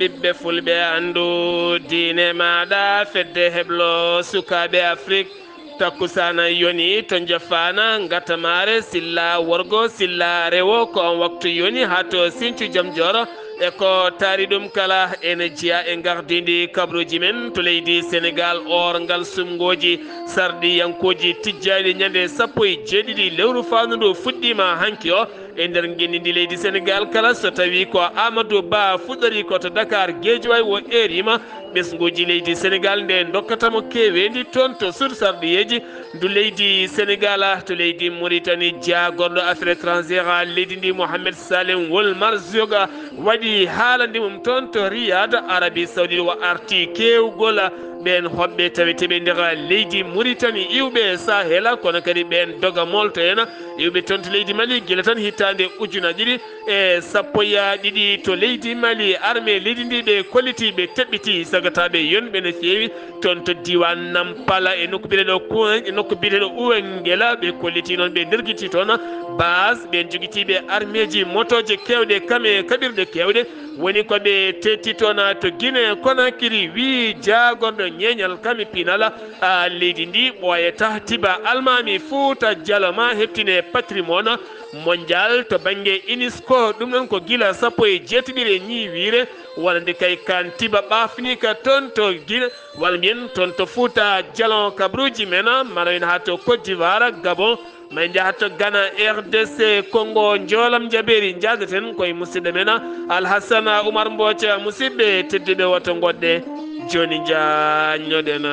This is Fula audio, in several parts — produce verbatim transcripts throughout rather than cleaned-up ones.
Ɓiɓɓe fulɓe, anndu diine maaɗa, fedde heblo sukaaɓe Afrik. Takkusaana yoni to Njofaana, Ngatamaare, Silla worgo, Silla rewo, ko on waktu yoni haa to Sinthiou Diam Dioro. E ko taari ɗum kala, ene jeyaa e ngardiindi kabaruuji men to leydi Senegaal, oorngal suɓngooji sarɗiyankooji tijjaaɗi ñande sappo e jeeɗiɗi lewru faandu ndu fuɗɗiima hanki o. E nder ngenndi ndi leydi Senegaal kala, so tawii ko Amadou Ba fuɗɗorii ko to Dakar, Guédiawaye o eeriima, ɓesnguuji leydi Senegaal nde ndokkata mo keeweendi toon to sursarɗiyeeji ndu leydi Senegaal. To leydi Mauritanie, jaagorɗo affaires étrangères leydi ndi, Mohamed Salim Wol Marzouga, waɗi haalande mum toon to Riyad, Arabie Saoudite, o arti keewgol ɓeen hoɓɓe taweteeɓe nder leydi Mauritanie, iwɓe Sahel, kono kadi ɓeen doga molto en, iwɓe toon to leydi Mali, gila tan hitaande ujunaaji ɗiɗi e sappo e ɗiɗi to leydi Mali, armée leydi ndi ɓe kolliti, ɓe teɓɓiti, sagataaɓe yonɓe no feewi toon to diiwaan Nampala e nokku biyeteeɗo Koueng, e nokku biyeteeɗo Ouengela, ɓe kolliti noon, ɓe nderkiti toon base, ɓe jogitiiɓe armeeji, motooje keewɗe, kam e kaɓirɗe keewɗe. Woni ko ɓe teetti toon to Guinée Conakry, wii jaagorɗo ñeeñal kami pinal, a, leydi ndi ɓooyata, tiba almaami Fuuta Jalon ma heɓtine patrimoine mondial to bannge UNESCO. Ɗum noon ko gila sappo e jeetaɓiire ñiiwiire, walla nde kay kan tiba ɓaafniika toon to Guinée, walla mbiyen toon to Fuuta Jalon, kabaruuji men, mara en haa to Côte d'Ivoire, Gabon, ma en njaha to Ghana, R D C Congo, njoolam njabeeri, njaadaten koye musidɗo men Alhassana Oumar Mbooca. Musidɓe tedduɓe, woto ngoɗɗe, jooni njaññoɗen.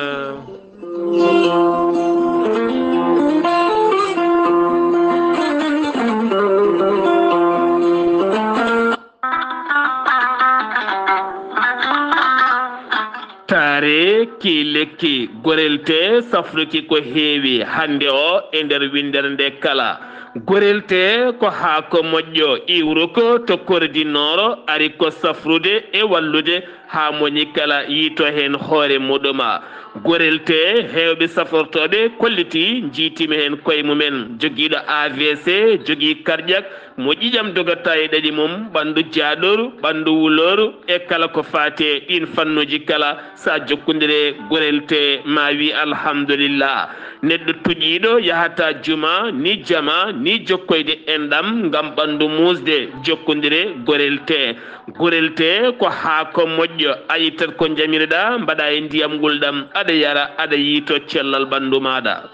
Taare ki lekki, gorelte safruki ko heewi hannde o e nder winndere nde kala. Gorelte ko haako moƴƴo, iwruko to Kore du Nord, ari ko safrude e wallude haa moni kala yiito heen hoore muɗuma. Gorelte, heewɓe safortooɓe kolliti, njiitima heen koye mumen, jogiiɗo A V C, jogii karƴak, mo ƴiƴam dogata e ɗaɗi mum, ɓanndu jaaɗooru, ɓanndu wulooru, e kala ko faati e ɗiin fannuuji kala, so a jokkondire gorelte, ma wi alhamdulillah. Neɗɗo tuƴiiɗo yahata juma, ni jama, ni jokkoyde enɗam ngam ɓanndu muusde, jokkondire gorelte. Gorelte ko haako moƴƴo, a ittat ko njamirɗa, mbaɗa e ndiyam ngulɗam, aɗa yara, aɗa yiito cellal ɓanndu maaɗa.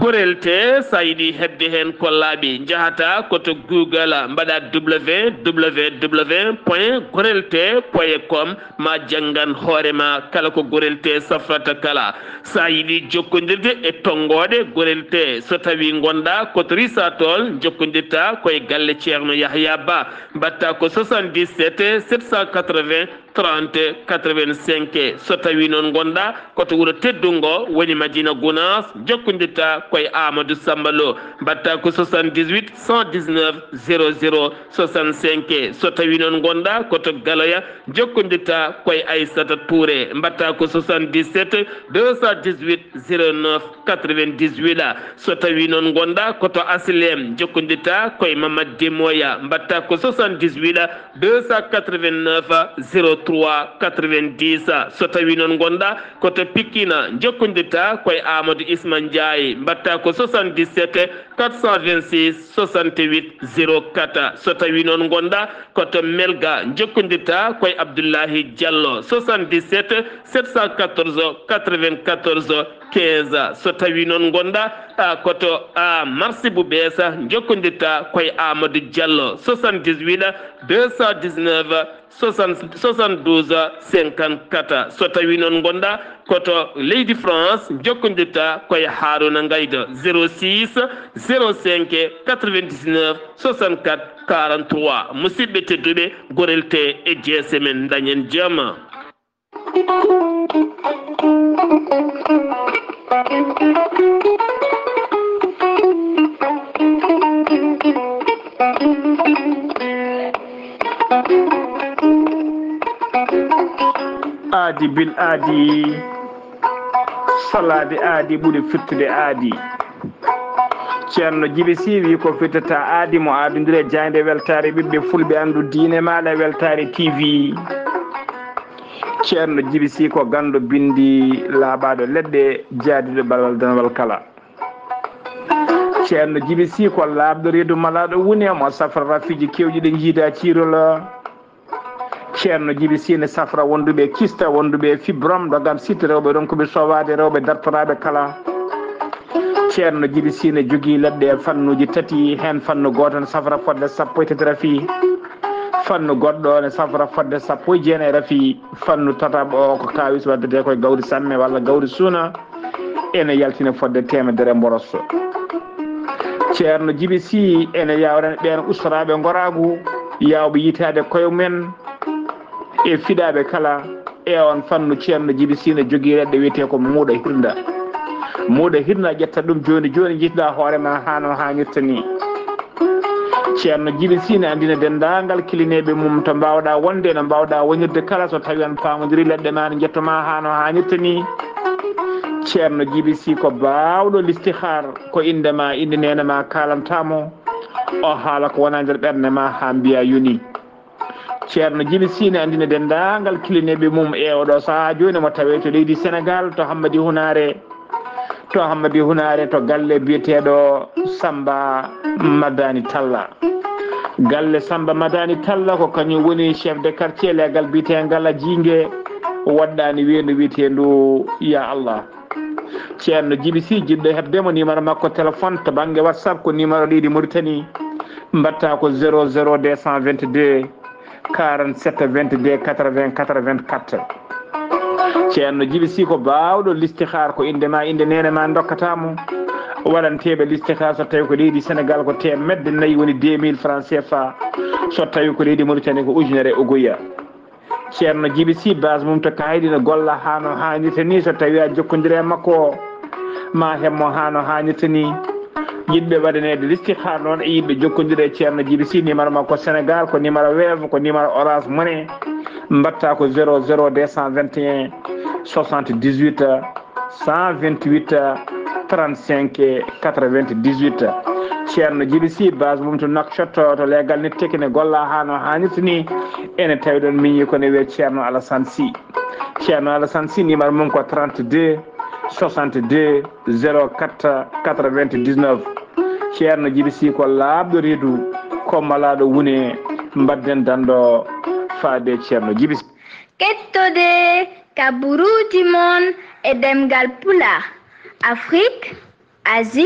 Gorelte, so a yiɗi heɓde heen ko laaɓi, njahata ko to Google, mbaɗa W W W point gorelte point com, ma janngan hoore ma kala ko gorelte safrata kala. So a yiɗi jokkondirde e tonngooɗe gorelte, so tawii ngonɗa ko to Risatol, jokkondirta ko e galle Ceerno Yahya Ba, mbaɗta ko soixante-dix-sept sept cent quatre-vingts trente quatre-vingt-cinq. So tawii noon ngonɗa ko to wuro teddungo, woni Madina Gunaas, jokkondirta ko e Amadou Samba Lo, mbaɗta ko soixante-dix-huit cent dix-neuf zéro zéro soixante-cinq. So tawii noon ngonɗa ko to Galoya, jokkondirta ko e Aissata Touré, mbaɗta ko soixante-dix-sept deux cent dix-huit zéro neuf quatre-vingt-dix-huit. So tawii noon ngonɗa ko to Asilem, jokkondirta ko e Mamad Demoya, mbaɗta ko soixante-dix-huit deux cent quatre-vingt-neuf zéro trois quatre-vingt-dix. So tawii noon ngonɗa ko to Pikine, jokkondirta ko e Amadou Isma Ndiaye, mbaɗta ko soixante-dix-sept quatre cent vingt-six soixante-huit zéro quatre. So tawii noon ngonɗa ko to Melga, jokkondirta ko e Abdoulahi Diallo, soixante-dix-sept sept cent quatorze quatre-vingt-quatorze quinze. So tawii noon ngonɗa, a, ko to, a, Marsi bu Bees, jokkondirta ko e Amadou Diallo, soixante-dix-huit deux cent dix-neuf soixante, soixante-douze cinquante-quatre. So tawii noon ngonɗa ko to leydi France, jokkondirta ko e Harouna Ngaydo, zéro six zéro cinq quatre-vingt-dix-neuf soixante-quatre quarante-trois. Musidɓe tedduɓe, gorelte e jeese men, dañen jam. Aadi bil aadi, salaade aadi ɓuri firtude aadi. Ceerno Jibi Sii wi ko firtata aadi mo aadondire jaaynde weltaare ɓiɓɓe fulɓe anndu diine maala weltaare T V. Ceerno Jibi Sii ko ganndo binndi laaɓaaɗo leɗɗe jaadiiɗo balal danwal kala. Ceerno Jibi Sii ko laaɓɗo reedu malaaɗo wune mo safra rafiiji keewɗi ɗi njiida ciirol. Ceerno Jibi Sii ne safra wonduɓe kista, wonduɓe fibrom, dogam sitte, rewɓe ronkuɓe sowaade, rewɓe dartoraaɓe kala. Ceerno Jibi Sii ne jogii leɗɗe e fannuuji tati, heen fannu gooto ne safra fodde sappo e tati rafi, fannu goɗɗo ne safra fodde sappo e jeenayi rafi, fannu tataɓo o ko kaawis waddetee koye gawri samme walla gawri suuna, ene yaltina fodde teemedere mboros. Ceerno Jibi Sii ene yawrana ɓeen ustoraaɓe ngoraagu, yawɓe yitaade koye mum en e fiɗaaɓe kala. E on fannu, Ceerno Jibi Sii ne jogii leɗɗe wiyetee ko muuɗa hirnda. Muuɗa hirnda, ƴetta ɗum jooni jooni, njiita hoore ma haa no haanirta ni. Ceerno Jibi Sii ne anndina denndaangal kilineeɓe mum to mbaawɗaa wonde, no mbaawɗaa wonirde kala, so tawii on paamondiri leɗɗe ma ne njetto ma haa no haanirta ni. Ceerno Jibi Sii ko baawɗo listihaar, ko innde ma, innde neene ma kaalanta mo, o haala ko wona nder ɓernde ma haa mbiya yoni. Ceerno Jibi Sii ne anndina denndaangal kilineeɓe mum e oɗo sahaa jooni mo tawee to leydi Senegaal, to Hammadi Hunaare, to Hammadi Hunaare, to galle biyeteeɗo Samba Madani Talla. Galle Samba Madani Talla ko kañum woni chef de quartier leegal biyeteengal a Jiinge, waɗɗaani weendu wiyeteendu Ya Allah. Ceerno Jibi Sii, jiɗɗo heɓde mo, numéro makko téléphone to bannge WhatsApp ko numéro leydi Mauritanie, mbaɗta ko zéro zéro deux cent vingt-deux, quarante-sept, vingt-deux, quatre-vingts, quatre-vingt-quatre. Ceerno Jibi Sii ko baawɗo listihaar, ko innde ma, innde neene ma ndokkata mo. Waɗanteeɓe listihaar so tawi ko leydi Senegaal ko teemedde nayi, woni deux mille francs C F A, so tawi ko leydi Mauritanie ko ujunere uguya. Ceerno Jibi Sii, base mum to Kaydi, no golla haa no haanirta ni. So tawi a jokkondire e makko, ma heɓ mo haa no haanirta ni. Yiɗɓe waɗaneede listihaar noon e yiɗɓe jokkondire e Ceerno Jibi Sii, numéro makko Senegaal ko numéro Wave, ko numéro Orange Money. Mbaɗta ko zéro zéro deux cent vingt et un soixante-dix-huit cent vingt-huit trente-cinq quatre-vingt-dix-huit. Ceerno Jibi Sii, base mum to Nouakchott, to leegal nit tekine, golla haa no haanirta ni. Ene tawi ɗon miñi ko ne wiyee Ceerno Alassane Sii. Ceerno Alassane Sii, numéro mum ko trente-deux soixante-deux zéro quatre quatre-vingt-dix-neuf. Ceerno Jibi Sii ko laaɓɗo reedu, ko malaaɗo wune, mbaɗden danndo faade Ceerno Jibi Sii. Kettode kaburuuji mon e ɗemngal Pulaar, Afrik, Asie,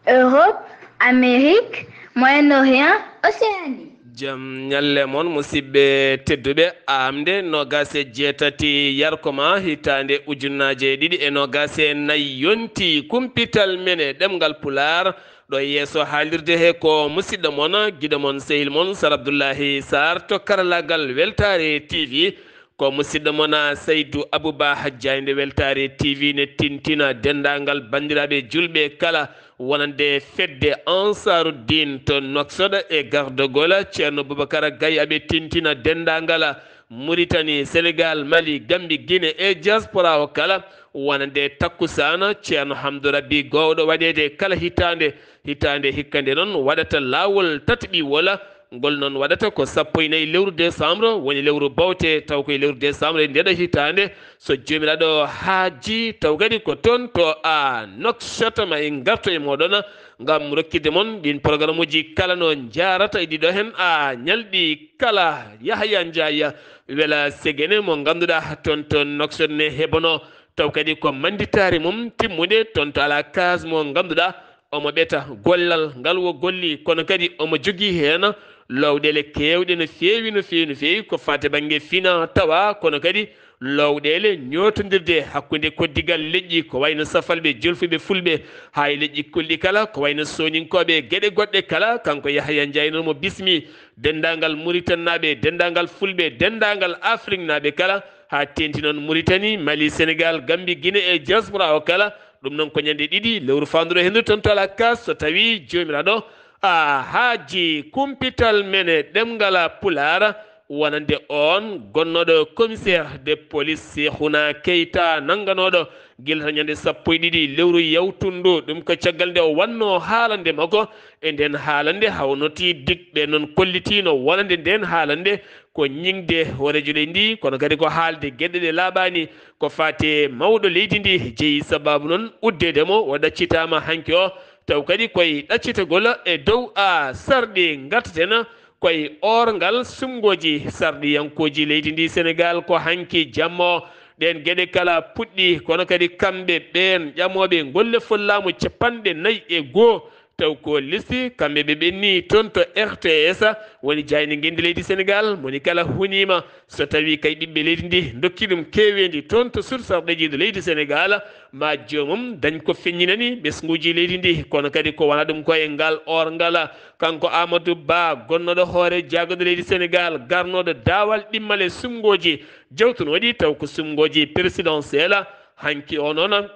Europe, Amérique, Moyen-Orient, Océanie. Jam ñalle mon, musidɓe tedduɓe. Aamde noogaas e jeetati yarkoma hitaande ujunnaaje ɗiɗi e noogaas e nayi yonti kumpital men e ɗemngal Pulaar. Ɗo yeeso haalirde he ko musidɗo mon, giɗo mon, sehil mon, Sar Abdullahi Sarr to karalaagal Weltaare T V. Ko musidɗo mon, Saydu Abuba Hajjaaynde Weltaare T V ne tintina denndaangal banndiraaɓe julɓe kala wonande fedde Ansaruddin to Nouakchott e Gardagol, Ceerno Boubacar Gaye, aɓe tintina denndaangal Mauritanie, Sénégal, Mali, Gambie, Guinée e diaspora o kala, wonande takkusaan, Ceerno Hamdou Rabbi Gowɗo waɗeede kala hitaande, hitaande hikka nde noon waɗata laawol tatɓiwol, ngol noon waɗata ko sappo e nayi lewru décembre, woni lewru bawte, taw ko e lewru décembre e ndeɗo hitaande, so Joomiraaɗo haaji, taw kadi ko toon to a Nouakchott ma en ngarto e mooɗon, ngam rokkitde mon ɗiin programuuji kala no njaarata e ɗiɗo heen a ñalɗi kala. Yahaya Njaay Wela Segene mo ngannduɗaa toon to Nouakchott ne heɓono, taw kadi ko mannditaare mum timmude toon to Alakaas mo ngannduɗaa omo ɓeta gollal ngal o golli, kono kadi omo jogii heen lowɗeele keewɗe no feewi, no feewi, no feewi, ko faati bannge fina tawa, kono kadi lowɗeele ñootondirde hakkunde koddigal leƴƴi, ko wayno safalɓe, jolfuɓe, fulɓe, haa e leƴƴi kulɗi kala, ko wayno sooninkooɓe, geɗe goɗɗe kala. Kanko Yahaya Njaay noon mo bismi denndaangal Mauritanie-naaɓe, denndaangal fulɓe, denndaangal Afrique-naaɓe kala, haa teeŋti noon Mauritanie, Mali, Sénégal, Gambie, Guinée e diaspora o kala. Ɗum noon ko ñande ɗiɗi lewru faanduɗo henndu toon to Alakaas, so tawii Joomiraaɗo a haaji kumpital men e ɗemngal Pulaar, wonande oon gonnooɗo commissaire de police Seexuna Keyta, nannganooɗo Gila to ñande sappo e ɗiɗi lewru yawtundu, ɗum ko caggal nde o wannoo haalande makko. E nden haalande, hawnoti dikɓe noon kollitiino wonande nden haalande ko ñiŋde hooreejo leydi ndi, kono kadi ko haalde geɗe ɗe laaɓaani ko faati e mawɗo leydi ndi. Jeyi sabaabu noon uddeede mo, o ɗaccitaama hanki o, taw kadi koye ɗaccitagol e dow a sarɗi ngartaten koye oorngal suɓngooji sarɗiyankooji leydi ndi Senegaal. Ko hanki jamma o ɗeen geɗe kala puɗɗi, kono kadi kamɓe ɓeen ƴamooɓe golle follaamu capanɗe nayi e goo, taw ko listi, kamɓe ɓe ɓenni toon to R T S, woni jaaynde ngenndi leydi Senegaal. Moni kala huniima, so tawii kay ɓiɓɓe leydi ndi ndokki ɗum keeweendi toon to suudu sarɗeeji leydi Senegaal, ma joomum dañ ko feññinani ɓesnguuji leydi ndi. Kono kadi ko wona ɗum ko e ngal oorngal, kanko Amadou Ba, gonnooɗo hoore jaagorɗe leydi Senegaal, garnooɗo daawal ɗimmal e suɓngooji jawtunooɗi, taw ko suɓngooji présidentiel, hanki o noon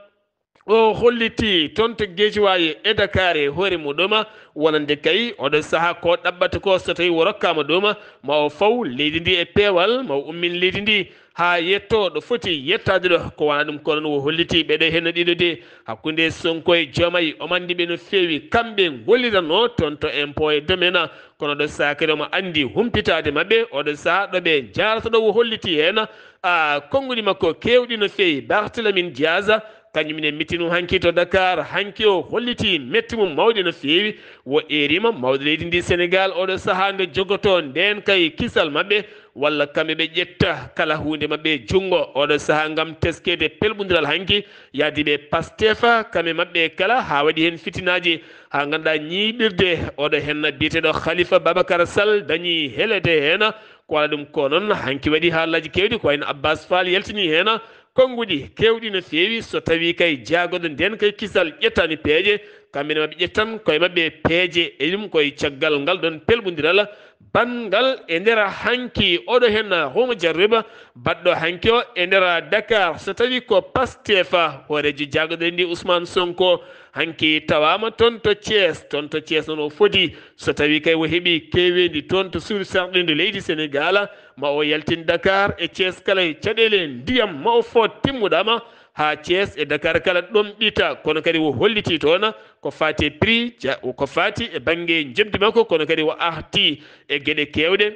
o hollitii toon to Guédiawaye e Dakar e hoore muɗum, wonande kay oɗo sahaa ko ɗaɓɓata ko, so tawii o rokkaama ɗum, ma o faw leydi ndi e peewal, ma o ummin leydi ndi haa yettoo ɗo foti yettaade ɗo. Ko wona ɗum ko noon o hollitii ɓeɗo heen ɗiɗo de, hakkunde Sonko e Diomaye, omo anndi ɓe no feewi, kamɓe ngolliranoo toon to impôt et domaine, kono ɗo sahaa kadi omo anndi humpitaade maɓɓe, oɗo sahaa ɗo ɓe njaarata ɗo o hollitii heen, a, konnguɗi makko keewɗi no feewi. Barthélémy Dias, kañum ne mitin mum hanki to Dakar, hanki o hollitii metti mum mawɗi no feewi, o eeriima mawɗo leydi ndi Senegaal, oɗo sahaa nde jogotoo ndeen kay kisal maɓɓe, walla kamɓe ɓe ƴetta kala huunde maɓɓe e junngo, oɗo sahaa ngam teskeede pelɓondiral hanki, yaadiiɓe Pastef, kamɓe maɓɓe kala, haa waɗi heen fitinaaji, haa ngannduɗaa ñiiɓirde oɗo heen biyeteeɗo Khalifa Babacar Sall dañii heleede heen. Ko wona ɗum ko noon, hanki waɗi haalaaji keewɗi, ko wayi no Abbas Fall yaltini heen konnguɗi keewɗi no feewi. So tawii kay jaagorɗe ndeen kay kisal ƴettaani peeje, kamɓe ne maɓɓe ƴettan koye maɓɓe peeje. E ɗum koye caggal ngal ɗoon pelɓondiral banngal e nder hanki oɗo heen Houma Diarriba, baɗɗo hanki o e nder Dakar. So tawii ko Pastef, hooreejo jaagorɗe ndi Ousmane Sonko, hanki tawaama toon to Thiès. Toon to Thiès noon o foti, so tawii kay o heɓii keeweendi toon to suudu sarɗiinde leydi Senegaal, ma o yaltin Dakar e Thiès kala e caɗeele ndiyam, ma o foot timmuɗaama haa Thiès e Dakar kala ɗomɗita. Kono kadi o hollitii toon ko faati e prix, ja-, ko faati e bannge njoɓdi makko, kono kadi o artii e geɗe keewɗe.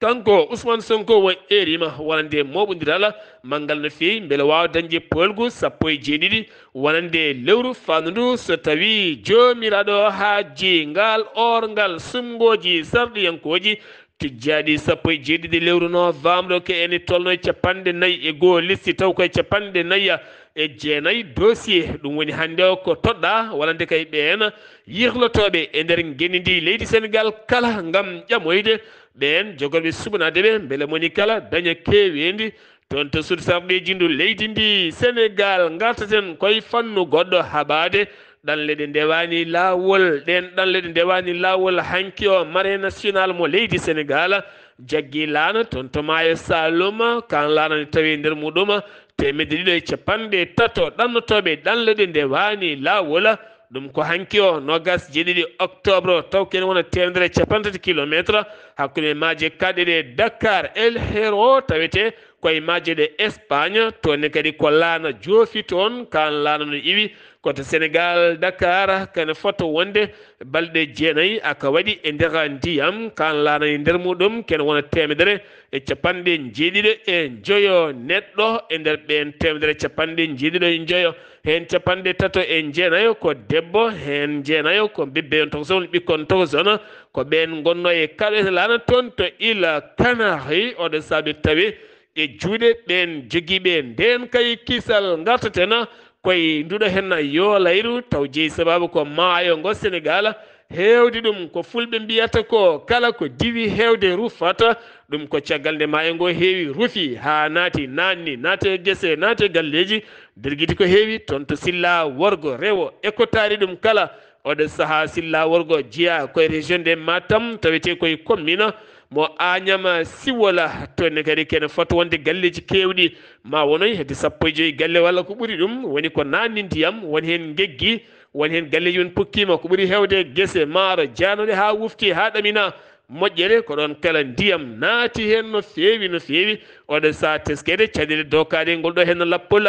Kanko Ousmane Sonko o eeriima wonande mooɓondiral manngal no feewi, mbele waawa dañde poolgu sappo e jeeɗiɗi wonande lewru faandu ndu, so tawii Joomiraaɗo haajii ngal oorngal suɓngooji sarɗiyankooji tijjaaɗi sappo e jeeɗiɗi lewru novembre, ke ene tolno e capanɗe nayi e goo listi, taw koye capanɗe nayi e jeenayi dossier. Ɗum woni hannde o ko toɗɗaa wonande kay ɓeen yirlotooɓe e nder ngenndi ndi leydi Senegaal kala ngam ƴamoyde ɓeen jogorɓe suɓanaade ɓe, mbele moni kala daña keeweendi toon to suudu sarɗiiji ndu leydi ndi Senegaal. Ngartaten koye fannu goɗɗo, haɓaade ɗanle ɗe ndewaani laawol. Ɗeen ɗanle ɗe ndewaani laawol, hanki o Marée Nationale mo leydi Senegaal jaggi laana toon to maayo Saloum, kaan laana ne tawi e nder muɗum teemedde ɗiɗo e capanɗe tato ɗannotooɓe ɗanle ɗe ndewaani laawol. Ɗum ko hanki o noogaas e jeeɗiɗi octobre, taw kene wona teemedere e capanɗe tati kilometre hakkunde maaje kaaɗɗe ɗe Dakar El Hierro tawetee koye maaje ɗe Espagne. Toon ne kadi ko laana joofi toon, kaan laana no iwi ko to Senegaal, Dakar, kene fota wonde balɗe jeenayi aka waɗi e nder ndiyam, kaan laana e nder muɗum kene wona teemedere e capanɗe jeeɗiɗo e njoyo neɗɗo e nder ɓeen teemedere e capanɗe jeeɗiɗo e njoyo. Heen capanɗe tato e jeenayo ko debbo, heen jeenayo ko bébé on tokoson, ɓikkon tokoson, ko ɓeen ngonnoo e kaɗoyta laana toon to Îles Canaries. Oɗo saabi tawi e juuɗe ɓeen jogiiɓe ndeen kay kisal ngartaten koye nduɗo heen yoolayru, taw jeyi sabaabu ko maayo ngo Senegaal. Heewde ɗum ko fulɓe mbiyata ko kala ko diwi heewde rufata. Ɗum ko caggal nde maayo ngo heewi rufi haa naati, naanni, naati e gese, naati e galleeji, dergiti ko heewi toon to Silla worgo, rewo, e ko taari ɗum kala. Oɗo sahaa Silla worgo jeyaa koye région de Matam, tawetee koye commune mo Agnam Siwola. Toon ne kadi kene fota wonde galleeji keewɗi, ma wonoy hedde sappo e joyi galle walla ko ɓuri ɗum, woni ko naanni ndiyam, woni heen ngeggi, woni heen galleeji men pukkiima, ko ɓuri heewde gese maaro jaanooɗe haa wufti, haa ɗamina. Moƴƴere ko ɗoon kala ndiyam naati heen no feewi, no feewi. Oɗo sahaa teskeede caɗeele dookaaɗe ngol ɗo heen lappol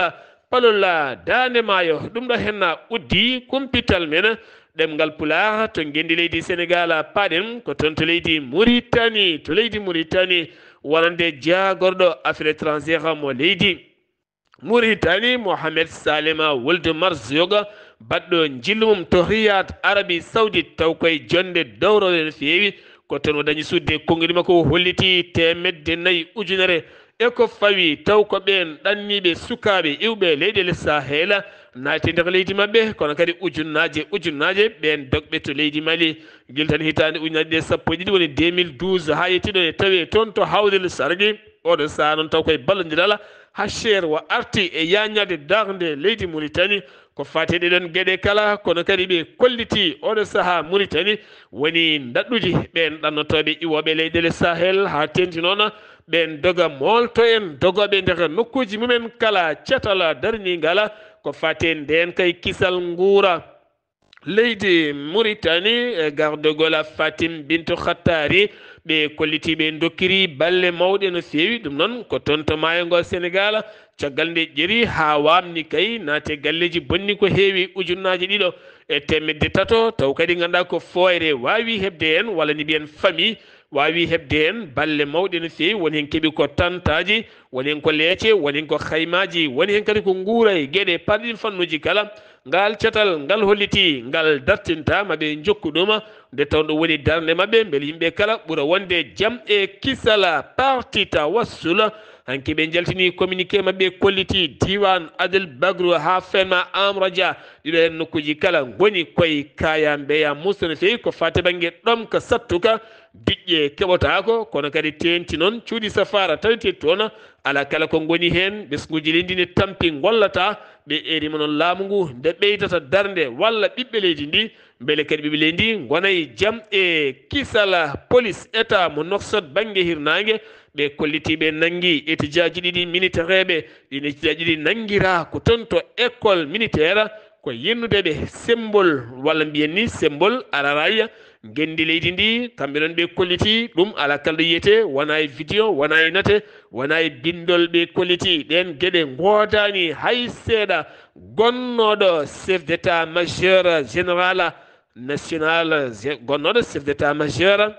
Palola, Daande Maayo, ɗum ɗo henna uddi kumpital men ɗemngal Pulaar to ngenndi leydi Senegaal. Paaɗen ko toon to leydi Muritani. To leydi Muritani, wonande jaagorɗo affaires étrangères mo leydi Muritani, Mohamed Salema Wuld Marzouk, baɗɗo njillu mum to Riyad, Arabie Saoudite, taw koye jonnde dowroore no feewi. Ko toon o dañi sudde konnguli makko, o holliti teemedde nayi ujunere e ko fawi, taw ko ɓeen ɗanniiɓe sukaaɓe iwɓe leyɗeele Sahel naati nder leydi maɓɓe, kono kadi ujunnaaje ujunnaaje ɓeen dogɓe to leydi Mali. Gila tan hitaande ujunaaje ɗiɗi e sappo e ɗiɗi, woni deux mille douze, haa yettii ɗo, ene tawee toon to Hawdel Sargi. Oɗo sahaa noon, taw koye ballondiral, Hacher wa arti e yaañaade darnde leydi Muritani ko faati e ɗee ɗoon geɗe kala, kono kadi ɓe kolliti oɗo sahaa Muritani woni ndaɗɗude ɓeen ɗannotooɓe iwooɓe leyɗeele Sahel, haa teeŋti noon ɓeen doga moolto en, dogooɓe nder nokkuuji mumen kala catal daraniingal ko faati e ndeen kay kisal nguura leydi Muritani. E gardogol Fatim Bintu Khattari, ɓe kolliti ɓe ndokkiri balle mawɗe no feewi. Ɗum noon ko toon to maayo ngo Senegaal, caggal nde ƴeri haa waamni kay, naati e galleeji bonni ko heewi ujunnaaje ɗiɗo e teemedde tato, taw kadi ngannduɗaa ko fooyre waawi heɓde heen, walla ni mbiyen famille, waawi heɓde heen balle mawɗe no feewi. Woni heen keɓi ko tantaaji, woni heen ko leece, woni heen ko haymaaji, woni heen kadi ko nguura e geɗe parɗi fannuuji kala. Ngal catal ngal holliti ngal dartinta ma ɓe njokku ɗum, nde tawnoo ɗum woni darnde maɓɓe, mbele yimɓe kala ɓura wonde jam e kisal. Parti Tawassul, hanki ɓe njaltini communiqué maɓɓe, kolliti diiwaan Adel Bagro haa Fenma, Amraja, ɗiɗo heen nokkuuji kala ngoni koye kaaya mbeya muusa no feewi ko faati bannge ɗomka sattuka. Diƴƴe keɓotaako, kono kadi teeŋti noon cuuɗi safaara tawetee toon, alaa kala ko ngoni heen. Ɓesnguuji leydi ne tampi, ngollataa. Ɓe eerima noon laamu ngu nde ɓeydata darnde walla ɓiɓɓe leydi ndi, mbele kadi ɓiɓɓe leydi ndi ngona e jam e kisal. Polis Etat mo Nouakchott bannge hirnaange, ɓe kolliti ɓe nanngi etijaaji ɗiɗi minitereeɓe. Ɗiin etijaaji ɗiɗi nanngiraa ko toon to école militaire, ko yennude ɓe symbole, walla mbiyen ni symbole Araray, ngenndi leydi ndi. Kamɓe noon ɓe kolliti ɗum, alaa kala ɗo yiyetee, wona e vidéo, wona e note, wona e binndol. Ɓe kolliti ɗeen geɗe, ngoodaani hay seeɗa. Gonnooɗo chef d'état-major général national, gonnooɗo chef d'état-major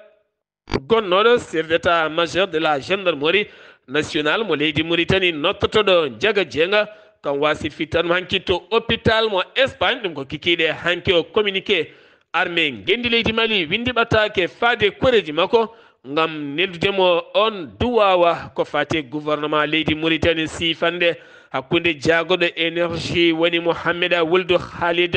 gonnooɗo chef d'état-major de la gendarmerie nationale mo leydi Muritani, nottotoɗo Njaga Jeenga, kam waasi fittanmo hanki to hôpital mo Espagne. Ɗum ko kikiiɗe hanki o communiqué armée ngenndi leydi Mali winndi ɓattaake faade koreeji makko ngam neldude mo oon duwaawa ko faati e gouvernement leydi Muritani. Siifannde hakkunde jaagorɗo énergie woni Mohamed Wuld Khalid,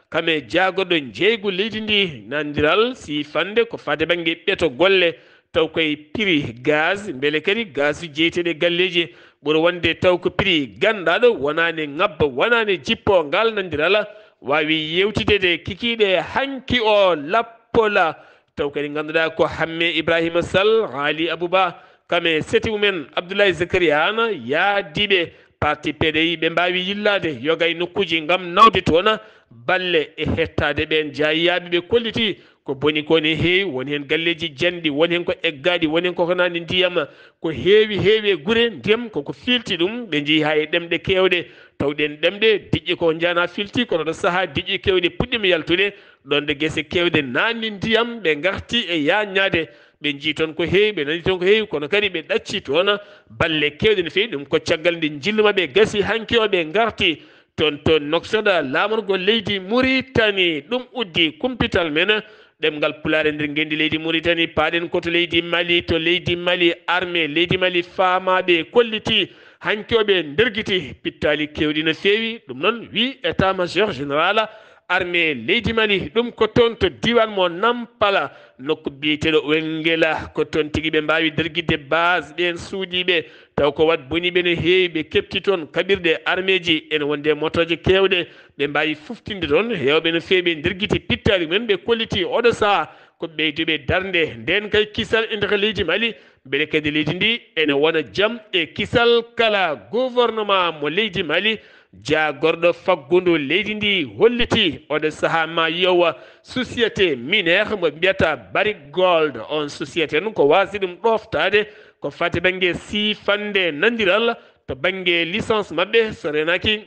kam e jaagorɗo njeeygu leydi ndi, nanondiral siifannde ko faade bannge ɓeto golle, taw koye prix gaz, mbele kadi gaz jeyeteeɗo e galleeji ɓuri wonde taw ko prix ganndaaɗo, wonaani ngabba, wonaani jippo. Ngal nanondiral waawi yeewtidde kikiiɗe hanki o lappola, taw kadi ngannduɗaa ko Hamme Ibrahima Sall, Haali Abouba, kam e seti mumen Abdoulaye Zakaria Anne, yahdiiɓe parti P D I, ɓe mbaawi yillaade yoga e nokkuuji ngam nawde toon balle e hettaade ɓeen jaayiyaaɓe. Ɓe kolliti ko boni ko ne heewi, woni heen galleeji janɗi, woni heen ko eggaaɗi, woni heen ko honaani ndiyam, ko heewi heewi e gure. Ndiyam koko fiilti ɗum, ɓe njehi haa e ɗemɗe keewɗe, taw ɗeen ɗemɗe diƴƴe ko njanaa fiilti, kono ɗo sahaa diƴƴe keewɗe puɗɗiima yaltude, ɗoon ɗo gese keewɗe naatni ndiyam, ɓe ngarti e yaaññaade. Ɓe njii toon ko heewi, ɓe nani toon ko heewi, kono kadi ɓe ɗacci toon balle keewɗe no feewi. Ɗum ko caggal nde njillu maɓɓe gasi hanki o, ɓe ngarti toon to Nouakchott, laamorgo leydi Muritani. Ɗum uddi kumpital men ɗemngal Pulaar e nder ngenndi leydi Muritani. Paaɗen ko to leydi Mali. To leydi Mali, armée leydi Mali faamaaɓe kolliti hanki o, ɓe ndergiti pittaali keewɗi no feewi. Ɗum noon wi état-major général armée leydi Mali. Ɗum ko toon to diiwaan mo Nampala, nokku biyeteeɗo Wengela. Ko toon tigi ɓe mbaawi dargidde base ɓeen suuɗiiɓe, taw ko wat boniiɓe no heewi. Ɓe keɓti toon kaɓirɗe armeeji, ene wonde motooje keewɗe. Ɓe mbaawi fuftinde toon heewɓe no feewi. Ɓe ndergiti pittaali mumen, ɓe kolliti oɗo sahaa ko ɓeyduɓe darnde. Ndeen kay kisal e nder leydi Mali, mbele kadi leydi ndi ene wona jam e kisal. Kala gouvernement mo leydi Mali, jaagorɗo faggundu leydi ndi holliti oɗo sahaa ma yowa société minière mo mbiyata Barrick Gold. On société noon ko waasi ɗum ɗooftaade ko fati bannge siifannde nanondiral to bannge licence maɓɓe, so reenaaki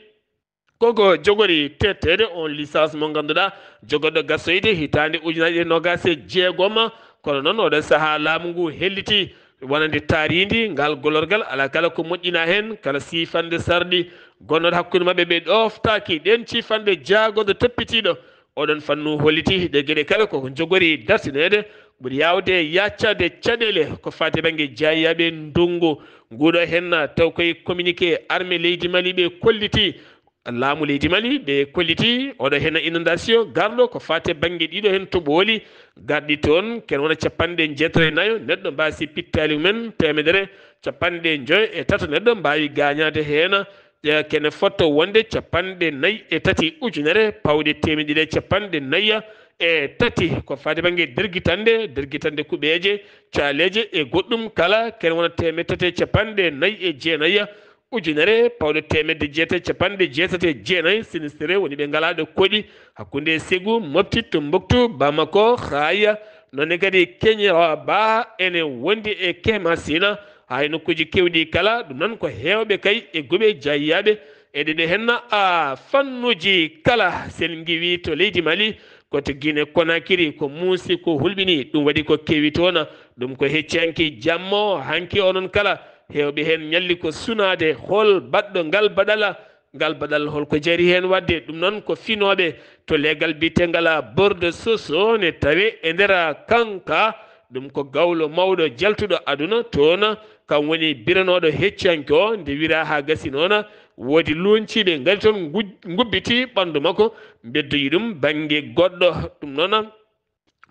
Koko jogori tetteede on licence mo ngannduɗaa jogorɗo gasoyde hitaande ujunaaji ɗiɗi e noogaas e jeegom. Kono noon oɗo sahaa laamu ngu helliti wonande taariindi ngal golorgal, alaa kala ko moƴƴinaa heen, kala siifannde sarɗi gonnooɗo hakkunde maɓɓe ɓe ɗooftaaki. Ɗeen ciifannde jaagorɗo toppitiiɗo oɗon fannu holliti ɗe geɗe kala koko jogori dartineede ɓuri yaawde yaaccaade caɗeele ko faati bannge jaayiyaaɓe ndunngu nguuɗo heen. Taw koye communiqué armée leydi Mali ɓe kolliti, laamu leydi Mali ɓe kolliti oɗo heen inondation garɗo ko faati bannge ɗiɗo heen toɓooli garɗi toon, ken wona capanɗe jeetati e nayo neɗɗo mbaasi pittaali mumen, teemedere capanɗe joyo e tato neɗɗo mbaawi gaañaade heen. Kene fotto wonde capanɗe nayi e tati ujunere pawɗe teemedde ɗiɗi e capanɗe nayi e tati ko faati bannge dergitannde, dergitannde kuɓeeje, caaleeje e goɗɗum kala, kene wona teemedde tati e capanɗe nayi e jeenayi ujunere pawɗe teemedde jeetati e capanɗe jeetati e jeenayi sinistré woni ɓe ngalaa ɗo koɗi hakkunde Segu, Mopti, Tumbuktu, Bamako, Xaaya, noon ne kadi Keñira Ba ene wondi e Kemasina. Haa e nokkuuji keewɗi kala, ɗum noon ko heewɓe kay e guɓe jaayiyaaɓe e ɗeɗe heen a fannuuji kala. Sen ngiwi to leydi Mali, ko to Guinée Conakry, ko muusi, ko hulɓini, ɗum waɗi ko kewi toon. Ɗum ko hecci hanki jammo, hanki onon kala, heewɓe heen ñalli ko sunaade hol baɗɗo ngal baɗala, ngal baɗal hol ko jari heen waɗde. Ɗum noon ko finooɓe to leegal biyeteengal Bordeaux Soso ne tawe e nder kanka. Ɗum ko gawlo mawɗo jaltuɗo aduna toon, kam woni biranooɗo heccanke o. Nde wira haa gasi noon, woodi luuñciiɓe ngari toon ngu-, ngubbiti ɓanndu makko, mbeddoyi ɗum bannge goɗɗo. Ɗum noon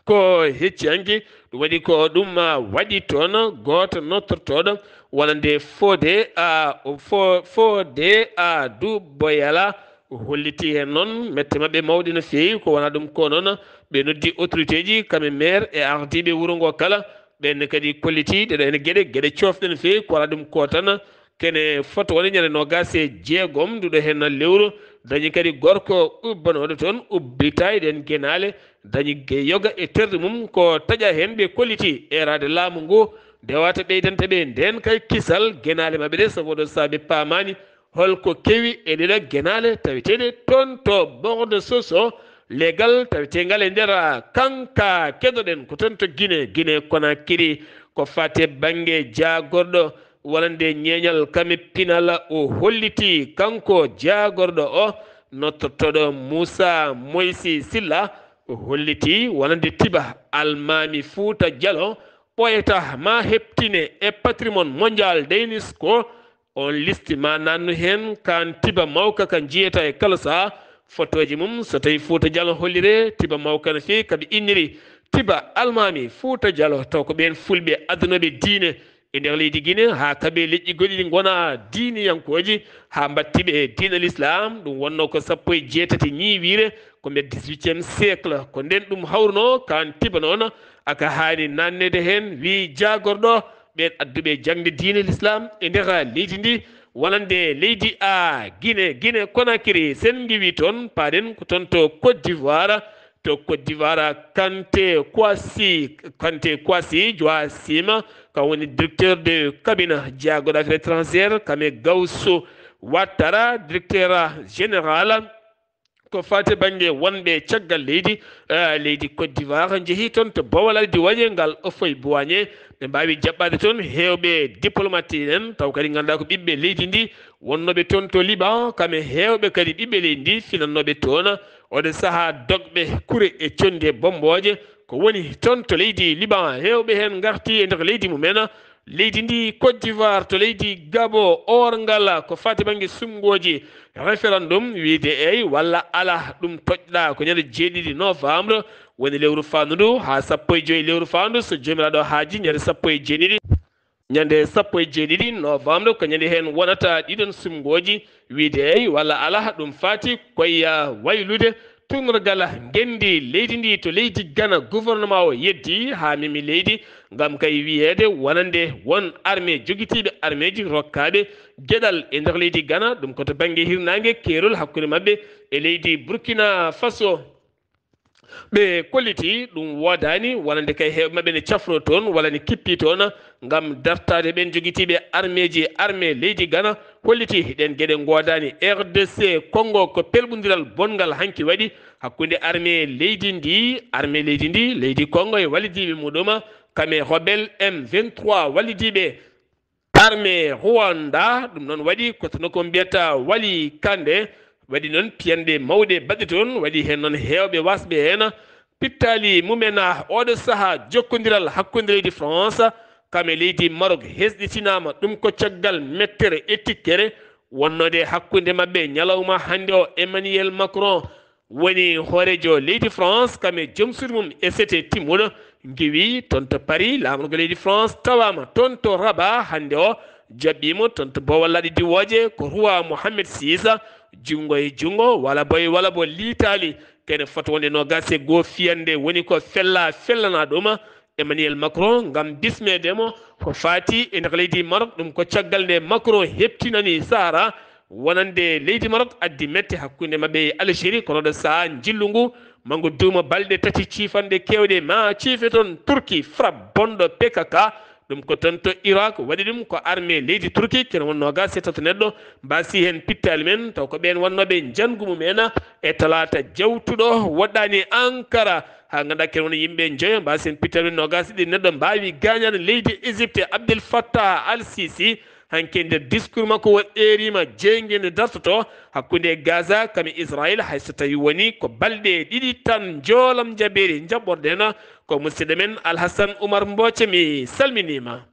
ko heccanke, ɗum waɗi ko ɗum, ah, waɗi toon gooto nottortooɗo wonande Fodé, ah, Fo-, Fodé, ah, Doumbouya. O holliti heen noon mette maɓɓe mawɗe no feewi, ko wonaa ɗum ko noon ɓe noddi autorité ji, kamɓe maire e ardiiɓe wuro ngo kala. Ɓeen ne kadi kolliti ɗeɗo heen geɗe, geɗe coofɗe no feewi, ko wonaa ɗum ko tan kene fotto wonde ñande noogaas e jeegom nduɗo heen lewru. Dañi kadi gorko ubbanooɗo toon ubbita e ɗeen genaale, dañi ge-, yoga e terɗe mum ko taƴa heen. Ɓe kolliti eeraade laamu ngu nde wata ɓeydanta ɓe ndeen kay kisal genaale maɓɓe ɗe, sabu oɗo saabe paamaani holko kewi e ɗeɗo genaale taweteeɗe toon to Bordeaux Soso. Leegal taweteengal e nder kanka keɗoɗen ko toon to Guinée, Guinée Conakry, ko faate bannge jaagorɗo wonande ñeeñal kame pinal. O holliti kanko jaagorɗo o, nottortooɗo Moussa Moïse Sylla, o holliti wonande Tiba Almaami Fuuta Jalo ɓooyata ma heɓtine e patrimoine mondial de UNESCO. On liste ma nannu heen kan Tiba Mawka ka jiyata e kala saha fotooji mum. So tawi Fuuta Jalo hollire, Tiba Mawka no feewi kaɓe inniri Tiba Almaami Fuuta Jalo, taw ko ɓeen fulɓe adunooɓe diine e nder leydi Guinée, haa kaɓe leƴƴi goɗɗi ɗi ngona diiniyankooji, haa mbatti ɓe e diina l'islam. Ɗum wonno ko sappo e jeetati ñiiwiire, ko nder dix-huitième siècle. Ko ndeen ɗum hawruno, kan Tiba noon, aka haani nanneede heen, wi jaagorɗo ɓeen adduɓe jaŋde diine l'islam e nder leydi ndi, wonande leydi a Guinée, Guinée Conakry. Sen ngiwi toon, paaɗen ko toon to Côte d'Ivoire. To Côte d'Ivoire, Kanté Kouassi, Kanté Kouassi Joachim, kam woni directeur de cabinet jaagorɗo affaires étrangères, kame Gawsu Ouattara, directeur général ko faati bannge wonɓe caggal leydi, eh, leydi Côte d'Ivoire, njehi toon to Bawal Aldi Wañe ngal Ofoy Buwañe. Ɓe mbaawi jaɓɓaade toon heewɓe diplomate en, taw kadi ngannduɗaa ko ɓiɓɓe leydi ndi, wonnooɓe toon to Liban, kam e heewɓe kadi ɓiɓɓe leydi ndi, finannooɓe toon. Oɗo sahaa dogɓe kure e conndi e bommbooje, ko woni toon to leydi Liban, heewɓe heen ngarti e nder leydi mumen. Leydi ndi Côte d'Ivoire to leydi Gabon, oorngal ko faati bannge suɓngooji référendum, wiide eey walla alaa, ɗum toƴɗa ko ñande jeeɗiɗi novembre, woni lewru faandu ndu, haa sappo e joy lewru faandu, so Joomiraaɗo haaji, ñande sappo e jeeɗiɗi. Ñande sappo e jeeɗiɗi novembre ko ñande heen wonata ɗiɗon suɓngooji, wiide eey walla alaa, ɗum faati koye waylude tuugnorgal ngenndi leydi ndi to leydi Gana. Gouvernement o yeddi haa memi leydi, ngam kay wiyeede wonande won armée jogitiiɓe armeeji rokkaaɓe geɗal e nder leydi Gana, ɗum ko to bannge hirnaange keerol hakkunde maɓɓe e leydi Burkina Faso. Ɓe kolliti ɗum woodaani, wonande kay heewɓe maɓɓe ne cafroo toon walla ne kippii toon ngam dartaade ɓeen jogitiiɓe armeeji, armee leydi Gana. Holliti ɗeen geɗe ngoodaani. R D C Congo ko pelɓondiral bonngal hanki waɗi hakkunde armee leydi ndi, armee leydi ndi, leydi Congo e wallidiiɓe muɗum, kam e rebelle M vingt-trois wallidiiɓe armée Rwanda. Ɗum noon waɗi ko toon ko mbiyata Wali Kande, waɗi noon piyanɗe mawɗe baɗɗe toon, waɗi heen noon heewɓe wasɓe heen pittaali mumen. Oɗo sahaa jokkondiral hakkunde leydi France kam e leydi Maroc hesɗitinaama, ɗum ko caggal mettere e tikkere wonnode hakkunde maɓɓe ñalawma hannde o. Emmanuel Macron woni hooreejo leydi France kam e joom suudu mum e sete timmuɗo ngiwi toon to Paris, laamorgo leydi France tawaama toon to Rabat hannde o, jaɓɓiimo toon to boowal laaɗe diwooje ko roi Mohamed six, junngo e junngo, walla boy walla bo liitaali, kene fota wonde noogaas e goo fiyannde woni ko fella fellana ɗum Emmanuel Macron ngam bismeede mo ko faati e nder leydi Maroc. Ɗum ko caggal nde Macron heptinani Sahara wonande leydi Maroc addi mette hakkunde maɓɓe e Algérie, kono ɗo sahaa njillu ngu mangu duuma balɗe tati ciifanɗe keewɗe ma ciife toon Turki, frappe bonɗo P K K. Ɗum ko toon to Irak waɗi ɗum, ko armée leydi Turki kene won noogaas e tato neɗɗo mbaasi heen pittaali men, taw ko ɓeen wonnooɓe njanngu mum en e talaata jawtuɗo woɗɗaani Ankara. Haa ngannduɗaa kene woni yimɓe njoyo mbaasi heen pittaali men noogaas e ɗiɗi neɗɗo mbaawi gaañaade leydi Égypte. Abdel Fattah Al Sisi hanki e nder discours makko o eeriima jeynge nde dartoto hakkunde Gaza kam e Israel, hay so tawii woni ko balɗe ɗiɗi tan. Njoolam jabeeri njaɓɓorɗen ko musidɗo men Alhassan Oumar Mbothia, mi salminiima.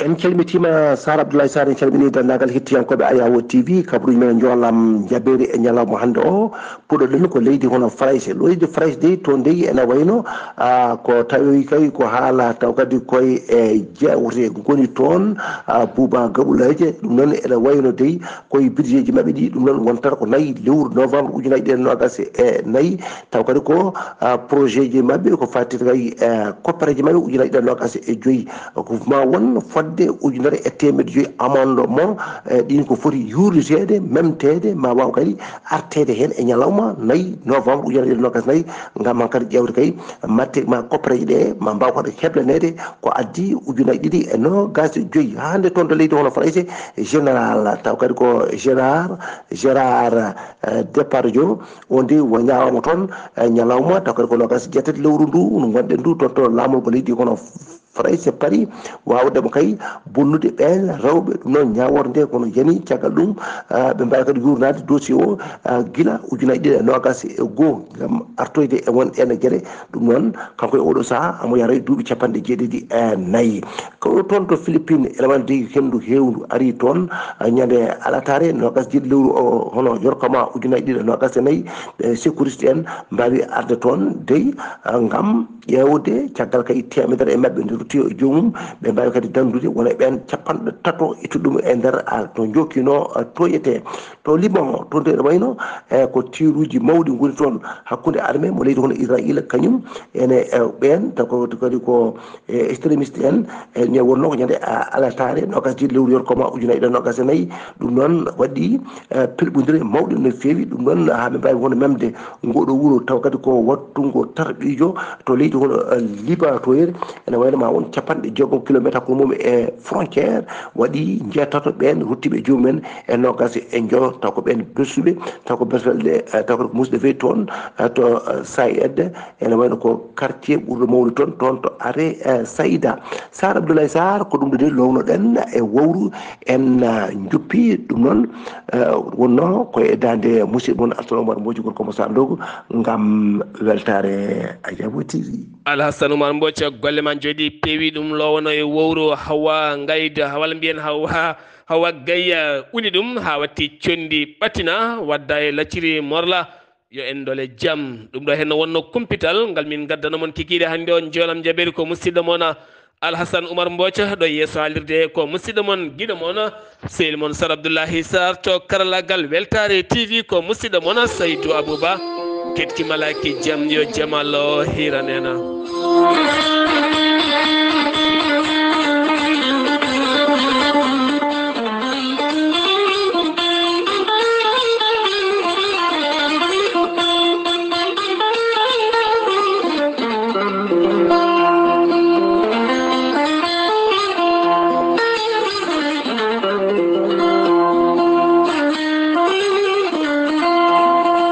En calmitiima Sar Abdoulaye Sar, en calminii denndaangal hettiyankooɓe Ayawo T V, kabaruuji men njoolam jabeeri e ñalawma hannde o. Puɗɗoɗen ko leydi hono Farayse. Leydi Farayse dey, toon dey ene wayno, ah, ko tawi kay ko haala taw kadi koye e jeewte ngoni toon, ah, Buuba Gaɓulaaje. Ɗum noon ene wayno dey koye budget ji maɓɓe ɗi, ɗum noon wontata ko nayi lewru novembre ujunaaji ɗiɗi e noogaas e nayi. Taw kadi ko, ah, projet ji maɓɓe ko faati kay, eh, koppareeji maɓɓe ujunaaji ɗiɗi e noogaas e joyi. Ko ma won fodde ujunere e teemedde joyi amendement, eh, ɗin ko foti yuurniteede, memteede, ma waaw kadi arteede heen e ñalawma nayi novembre ujunere e noogaas nayi, ngam han kadi ƴeewde kay mbatte ma koppareeje ɗe ma mbaaw kadi heblaneede ko addi ujunaaji ɗiɗi e noogaas e joyi. Haa hannde toon to leydi hono Farayse, général, taw kadi ko Gérard, Gérard, eh, Depardieu, on de wo ñaawama toon, eh, ñalawma, taw kadi ko noogaas e jeetati lewru ndu, no ngonɗen ndu, toon to laamorgo leydi hono Farayse Paris, waawde mo kay bonnude ɓeen rewɓe. Ɗum noon, ñaawoore nde kono yani. Caggal ɗum, ah, ɓe mbaawi kadi yuurnaade dossier o, ah, gila ujunaaji ɗiɗi e noogaas e goo, ngam artoyde e won ɗeen geɗe. Ɗum noon, kanko e oɗo sahaa, omo yara e duuɓi capanɗe jeeɗiɗi e nayi. Ko toon to Philippines, ene wayno dey henndu heewndu arii toon, ah, ñande alataare, noogaas jeeɗiɗi lewru o, hono yorkoma ujunaaji ɗiɗi e noogaas e nayi, ɓe secouriste en mbaawi arde toon dey, ah, ngam ƴeewde caggal kay teemedere e maɓɓe nde rutti e joomum, ɓe mbaawi kadi danndude wona e ɓeen capanɗe tato ittuɗum e nder, ah, to njokkino, ah, toyete. To Liban, toon to ene wayno, eh, ko tiiruuji mawɗi ngoni toon hakkunde armée mo leydi hono Israayiila, kañum ene, eh, ɓeen, taw ko kadi ko, eh, extrémiste en, eh, ne wonnoo ko ñande, ah, alataare, noogaas jeeɗiɗi lewru yorkoma ujunaaji ɗiɗi e noogaas e nayi. Ɗum noon waɗi, eh, pelɓondire mawɗe no feewi. Ɗum noon haa ɓe mbaawi hono memde ngoɗo wuro, taw kadi ko wattungo tarɓiijo to leydi hono, eh, Liban to yeeri. Ene wayno ma won capanɗe jeegom kilometer hakkunde mum e frontière, waɗi njeetato ɓeen ruttiiɓe joomum en e noogaas e njoyo, taw ko ɓeen bersuɓe, taw ko bersuɓe, eh, taw ko musidɓe feewi toon, eh, to, eh, Saïed, ene wayno ko quartier ɓurɗo mawnude toon, toon to Are, eh, Saïda. Sar Abdoulaye Sar, ko ɗum ɗo de lownoɗen e wowru en, eh, njoppi ɗum noon, eh, wonno ko e daande musidɗo mon Alhassan Oumar Mbothia, gorko mo Sar Ndogo, ngam weltaare Ayawo T V. Alhassan Oumar Mbothia, golle ma njooɗi peewi, ɗum lowono e wowru Hawa Ngayda, walla mbiyen Hawa, Hawa Gayya uni ɗum haa watti conndi ɓatina, wadda e lacciri morla. Yo en ndole jam. Ɗum ɗo henno wonno kumpital ngal min ngaddano mon kikiiɗe hannde on. Njoolam jabeeri ko musidɗo mon Alhassan Oumar Mbothia, ɗo yeeso haalirde ko musidɗo mon, giɗo mon, sehil mon Sar Abdoulahi Sar to karallagal Weltaare T V ko musidɗo mon Saydou Abouba. Ketki malaki jam, yo jam Allah hiranena.